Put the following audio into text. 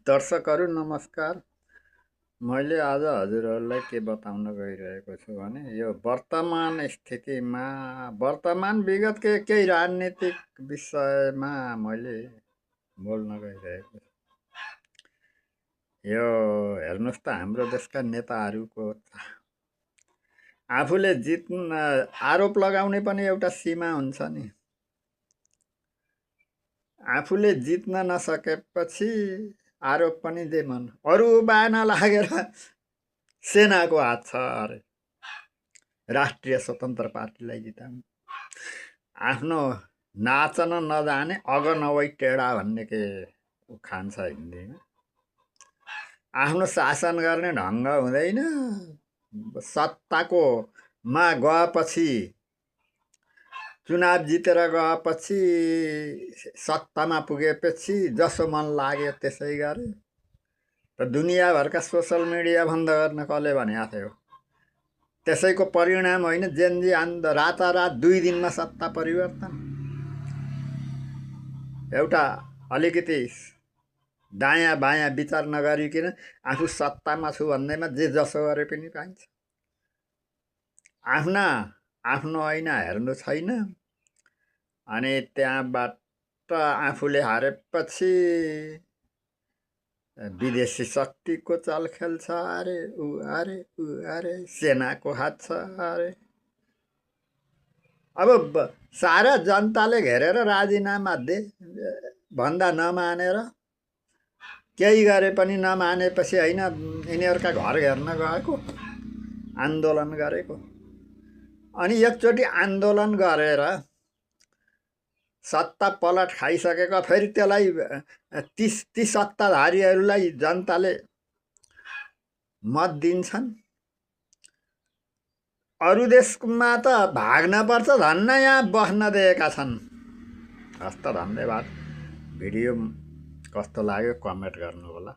दर्शकहरू नमस्कार। मैले आज हजुरहरूलाई के बताउन गइरहेको छु भने यो वर्तमान स्थितिमा वर्तमान विगतकै केही राजनीतिक विषयमा मैले बोल्न गइरहेको छु। यो हेर्नुहोस् त हाम्रो देशका नेताहरूको आफूले जित्न आरोप लगाउने पनि एउटा सीमा हुन्छ नि। आफूले जित्न नसकेपछि आरोप पनि दे मन अरू बान लागेर सेनाको हात छ अरे राष्ट्रिय स्वतन्त्र पार्टीलाई जिताउनु। आफ्नो नाचन नजाने अग नवै टेढा भन्ने के उखान छ हिन्दीमा। आफ्नो शासन गर्ने ढङ्ग हुँदैन। सत्ताको मा गएपछि चुनाव जितेर गएपछि सत्तामा पुगेपछि जसो मन लाग्यो त्यसै गरे। त दुनियाँभरका सोसल मिडिया बन्द गर्न कसले भनेको थियो? त्यसैको परिणाम होइन जेनजी रातारात 2 दिनमा सत्ता परिवर्तन। एउटा अलिकति दायाँ बायाँ विचार नगरिकन आफू सत्तामा छु भन्दैमा जे जसो गरे पनि पाइन्छ। आफ्नो ऐना हेर्नु छैन। अनि त्यहाँबाट आफूले हारेपछि विदेशी शक्तिको चलखेल छ अरे ऊ अरे सेनाको हात छ अरे। अब सारा जनताले घेरेर राजीनामा दे भन्दा नमानेर केही गरे पनि नमानेपछि होइन यिनीहरूका घर घेर्न गएको आन्दोलन गरेको। अनि एकचोटि आन्दोलन गरेर सत्ता पलट खाइसकेको फेरि त्यसलाई ती सत्ताधारीहरूलाई जनताले मत दिन्छन्। अरू देशमा त भाग्न पर्छ धन्न यहाँ बस्न दिएका छन्। हस्त धन्यवाद। भिडियो कस्तो लाग्यो कमेन्ट गर्नु होला।